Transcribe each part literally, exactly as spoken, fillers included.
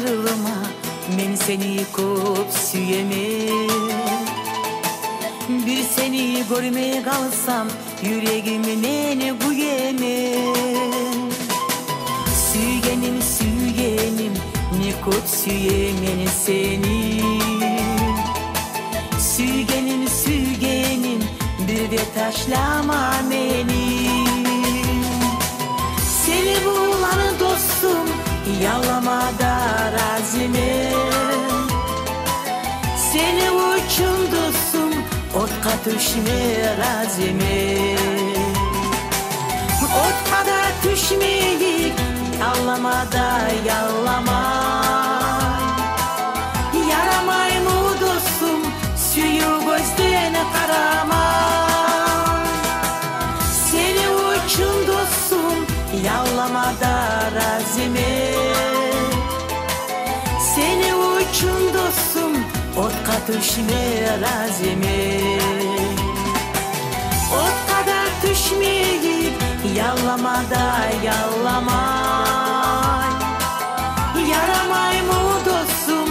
Йылама, мен сени кёп сюемен. Бир сени гёрмей къалсам, юрегим мени кюемен. Сюйгеним, сюйгеним, не кёп сюемен сени. Сюйгеним, сюйгеним, бир де ташлама мени. Сени булан, досум, ялламагъа да разимен. Сени учун, досум, отгъа тюшме разимен. Отгъа да тюшмейик, яллама да яллама. Ярамаймы, досум, сююв гёзден къарама? Сени учун, досум, ялламагъа да разимен. Сени учун, досум, отгъа тюшме разимен. Отгъа да тюшмейик, яллама да яллама. Ярамаймы, досум,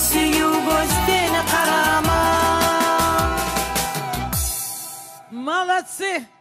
сююв гёзден къарама? Молодцы!